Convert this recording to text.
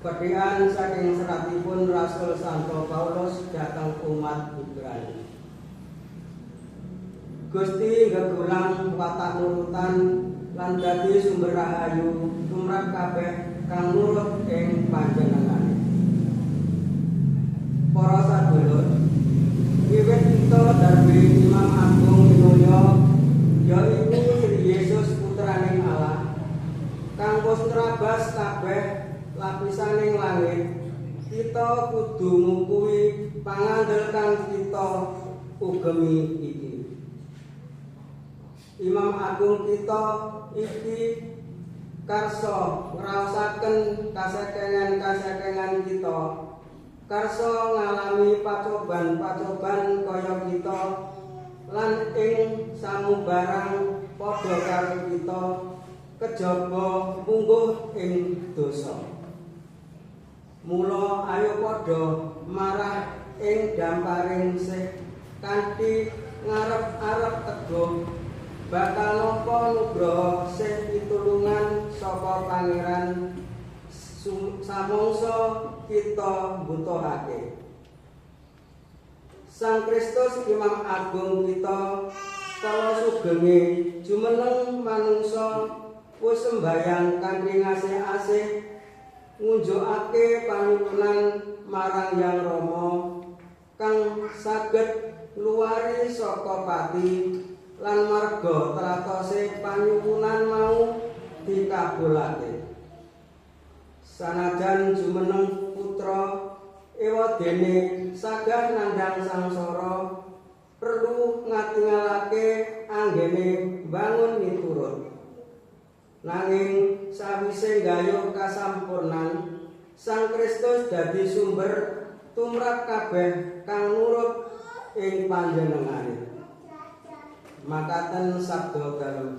Petikan saking seratipun Rasul Santo Paulus dhateng umat Ibrani. Gusti gegulang watak nurutan lan dadi sumber rahayu tumrap kabeh kang nurut ing panjenengane. Para sadulur, wiwit kita darbe Imam Agung minulya, yaiku Sri Yesus, Putraning Allah, kang wis nrabas kabeh lapisaning langit, kita kudu ngukuhi pangandel kang kita ugemi iki. Imam Agung kita iki karsa ngraosaken kasekengan-kasekengan kita, karsa ngalami pacoban-pacoban kaya kita, lan ing samubarang padha karo kita kejaba mungguh ing dosa. Mula ayo padha marah ing damparing sih kanthi ngarep-arep teguh bakal nampa nugraha sih pitulungan saka Pangeran samangsa kita mbutuhake. Sang Kristus, Imam Agung kita, kala sugenge jumeneng manungsa, wis sembayang kanthi ngasih-asih ngunjukake panyuwunan marang Yang Rama kang saged ngluwari saka pati, lan marga tratose panyuwunan mau dikabulake. Sanajan jumeneng putra, ewadene sagah nandhang sangsara, perlu ngatingalake anggene mbangun miturut. Nanging sawise nggayuh kasampurnan, Sang Kristus dadi sumber tumrap kabeh kang nurut ing panjenengane. Makaten sabda Dalem.